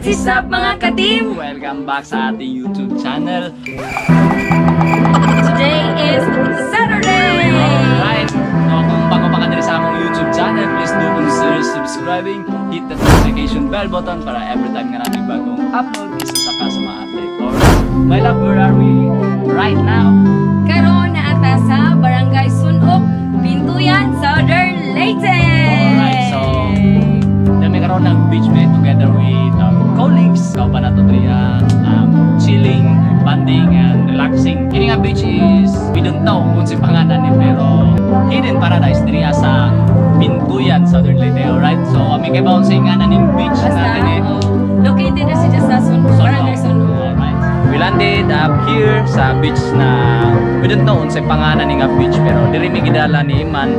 What is up, mga ka-team? Welcome back sa ating YouTube channel. Today is Saturday! Alright! So kung bago pa ka diri sa among YouTube channel, please do consider subscribing, hit the notification bell button para every time nga namin bagong upload, isa sa ka sa mga update. Alright! My love, where are we right now? Karon na ata sa Barangay Sunok, Pintuyan, Southern Leyte! Alright, so dami karon ng beach me together with our colleagues. Kauban nato diri chilling, bonding and relaxing. Kini nga beach is we don't know kung si pangalan ni, pero hidden paradise diri sa Pintuyan, Southern Leyte. Alright? So kami kay baon sa ngalan ning beach Basta, natin eh. oh, located na siya sa Sunok, Barangay Sunok. Alright. We landed up here sa beach na we don't know unsay pangalan ni nga beach, pero diri mi gidala ni Iman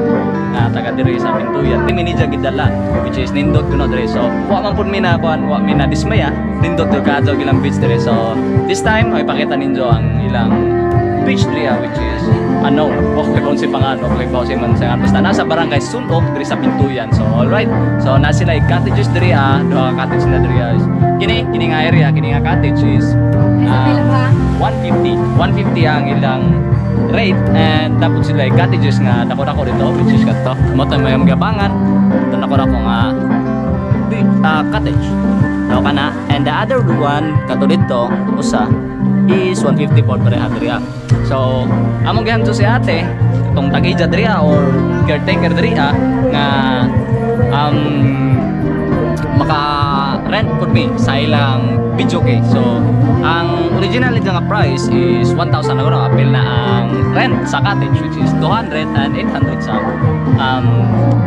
nga taga diri sa Pintuyan. Diri mi niya gidala, which is nindot kuno diri. So wa man pud mi na kuan, wa mi na dismaya. Nindot to kadto ilang beach diri. So this time ay pakita ninyo ang ilang beach diri, which is unknown. Okay kung si pangalan, okay ba si man sa basta nasa Barangay Sunok diri sa Pintuyan. So alright. So na sila cottages diri, duha ka cottage na diri. Kini kini nga area, kini nga cottage is Ay, sa pila pa? 150. 150 ang ilang rate, and tapos sila cottages nga dako-dako dito, which is kadto. Mo to may gabangan. Ito dako-dako nga big cottage. So kana, and the other one kato dito usa is 150 for pareha diri. So among gihanto si ate itong tagija diri or caretaker diri nga maka rent pud mi sa ilang video kay. So ang original nila nga price is 1,000 na kuno, apil na ang rent sa cottage, which is 200 and 800 sa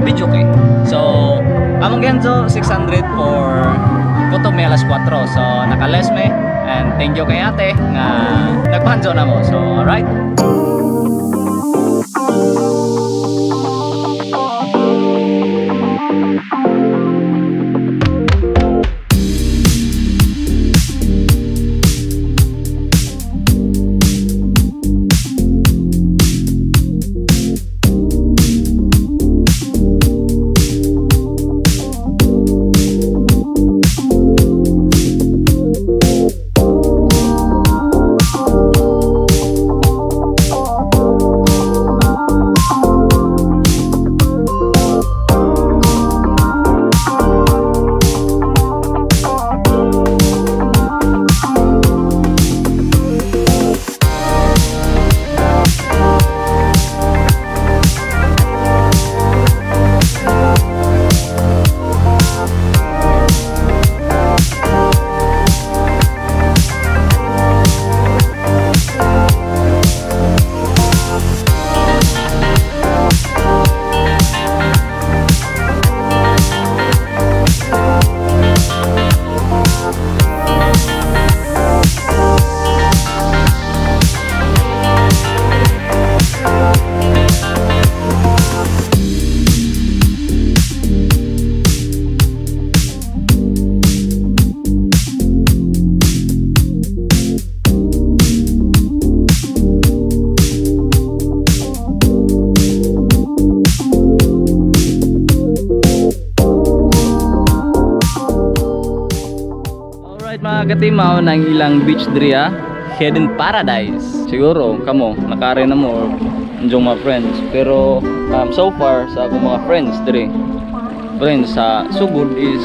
video kay. So among gihanto 600 for kutob may alas 4. So naka-less me, and thank you kay ate nga nagpanjo na mo. So alright. Mga katimaw ng ilang beach diri, hidden paradise. Siguro kamo nakare na mo or inyong mga friends, pero so far sa akong mga friends diri, friends sa Sugod is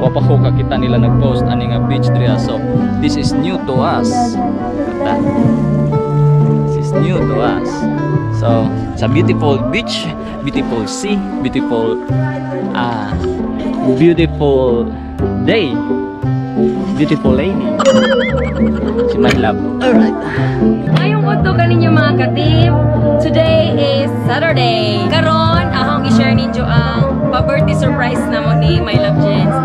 wa pa ko kakita nila nagpost ani nga beach diri. So this is new to us. This is new to us. So it's a beautiful beach, beautiful sea, beautiful beautiful day. Beautiful lady. Si my love. Alright. Ngayong udto kaninyo mga ka-team. Today is Saturday. Karon akong i-share ninyo ang pa-birthday surprise namo ni My Love Jens.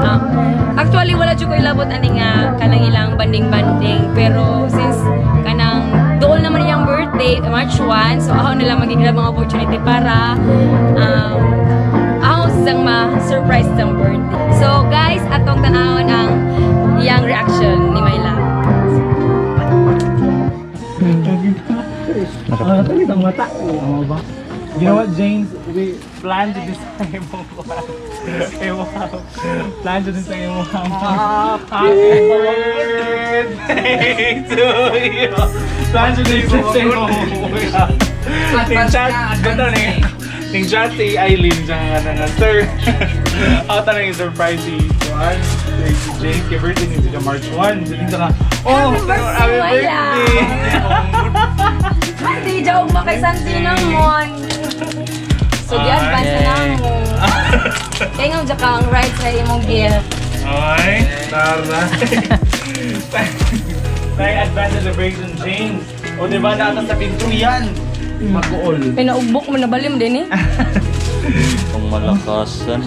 Actually wala jud ko ilabot ani nga kanang ilang banding-banding, pero since kanang dool naman iyang birthday March 1, so ako nila magigrab ang opportunity para ako sang ma-surprise sang birthday. So guys, atong tan-awon ang iyang reaction ni My Love. You know what, James? We plan to design imong kuan. Imo. Plan to design imong. Happy birthday to you. Plan to design imong. Ting chat, ganito ni. Ting chat si Eileen siya nga na nga, "Sir. Ako tanong yung surprise si Juan. Si James, kay birthday niya siya March 1." So, ting ka, "Oh, Happy birthday, happy Maya." birthday." Di jaw mo kay Santi mon. So gi-advance na namo. Kaya nga dyan kang right sa imong gift. Ay, tara. May advance celebration, James. O, di ba nata sa pinto yan? Mag-uol. Pinaugbok mo na balim din eh. Kung malakasan.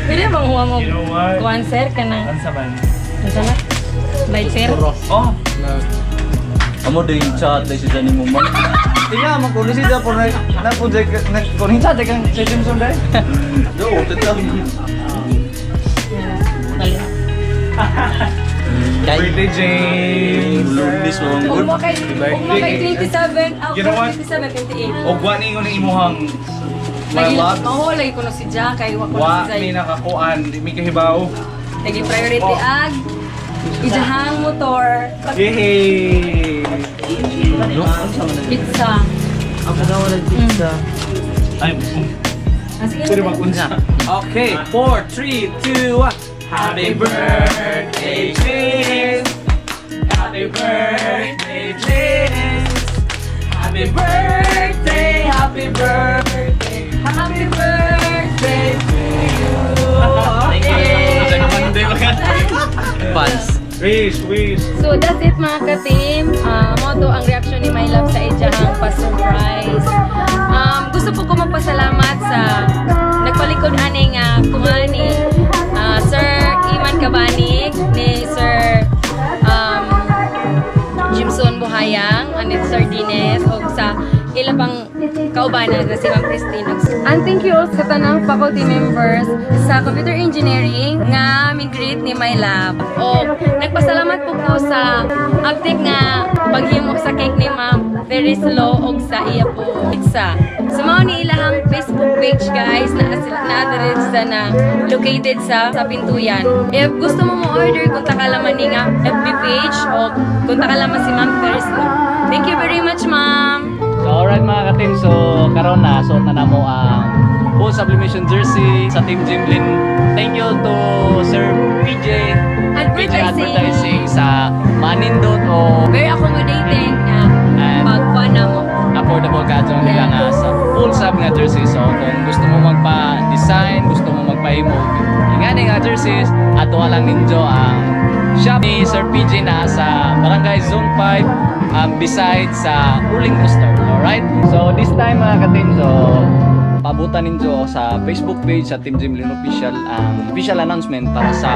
Pwede bang huwa mo You know what? kuan sir ka na? Ano sa man? Ano na? Bye sir. Oh, Amo din chat dai si Johnny mo man. Iya, magkulo si Japo na na po jay na kunin chat kang si Jameson dai. Do, tita. Bali. Birthday, James. Lunis mo ang good. Ug mo kay 27, oh, You know what? 27, 28. O, wa ni ko ni imuhang Lagi, my love. maho lagi ko no si Jack, kay wa ko Wa no si ni Zay. nakakuan, di mi kahibaw. Lagi priority Oh. ag ijahang motor, Yay! Pizza. Ako daw wala pizza. Ay, Ah, sige, pwede mag-unsa. Okay, 4, 3, 2, 1. Happy birthday, James. Happy birthday, James. Happy birthday, happy birthday, happy birthday to you. Advance. Wish, wish. So that's it, mga ka-team. Mo to ang reaction ni My Love sa ijahang pa-surprise. Gusto po ko magpasalamat sa nagpalikod ani nga kumani, Sir Iman Cabanig, ni Sir Jimson Buhayang, ani Sir Dines, og sa ila pang kaubanan na si Ma'am Christine. And thank you also sa tanang faculty members sa computer engineering nga mi-greet ni My Love. O nagpasalamat po ko sa uptake nga paghimo sa cake ni Ma'am Very Slow og sa iya po pizza. So mao ni ilahang Facebook page, guys, na na sa na located sa Pintuyan. If gusto mo mo order, kontak laman ni nga FB page o kontak laman si Ma'am Very Slow. Thank you very much, ma'am. So alright, mga ka-team, so karon na suot na namo ang full sublimation jersey sa Team Jimlin. Thank you to Sir PJ PJ Advertising. Advertising sa manindot o Very accommodating nga And pagkuha na mo. Affordable ka dyan nila nga sa full sub nga jersey. So kung gusto mo magpa-design, gusto mo magpahimo ingani nga jerseys, ato lang ninyo ang shop ni Sir PJ na sa Barangay Zone 5, beside sa Uling Rooster. Alright? So this time, mga ka-team, so pabutan ninyo sa Facebook page sa Team Jimlin Official ang official announcement para sa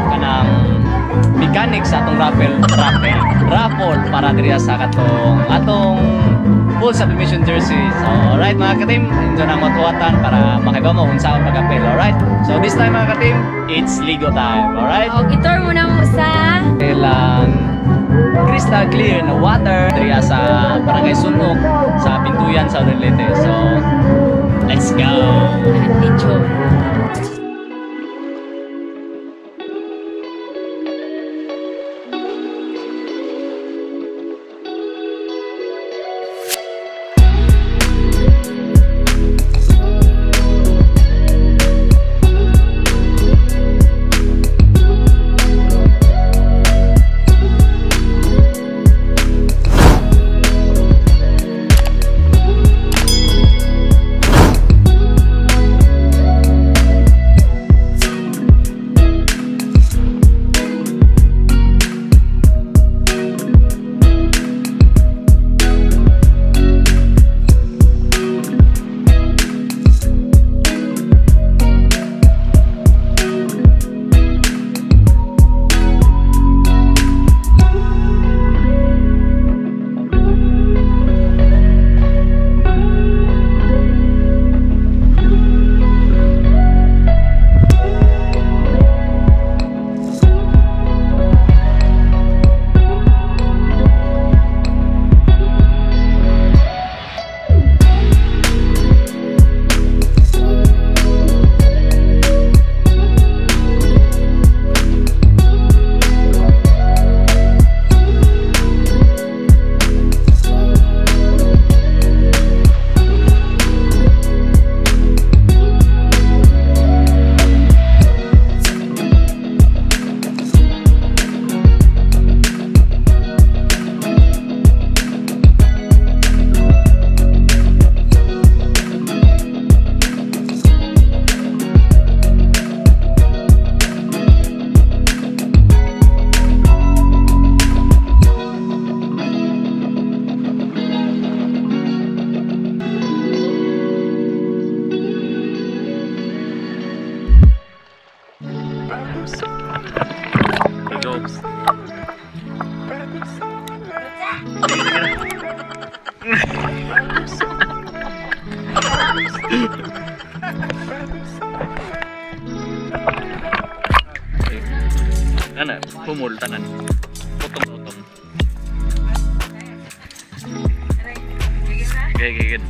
kanang mechanics sa atong raffle raffle raffle para diri sa katong atong full sublimation jersey. So, alright, mga ka-team, enjoy na matuwatan para makiba mo kung saan pag-appel. Alright? So, this time, mga ka-team, it's Ligo time. Alright? Og i-tour mo na mo sa Kailang crystal clear na water diri sa Barangay Sunok sa Pintuyan sa Leyte. So, let's go! Enjoy. Go. Ano, humul tanan. Putong-putong. Okay, okay, good.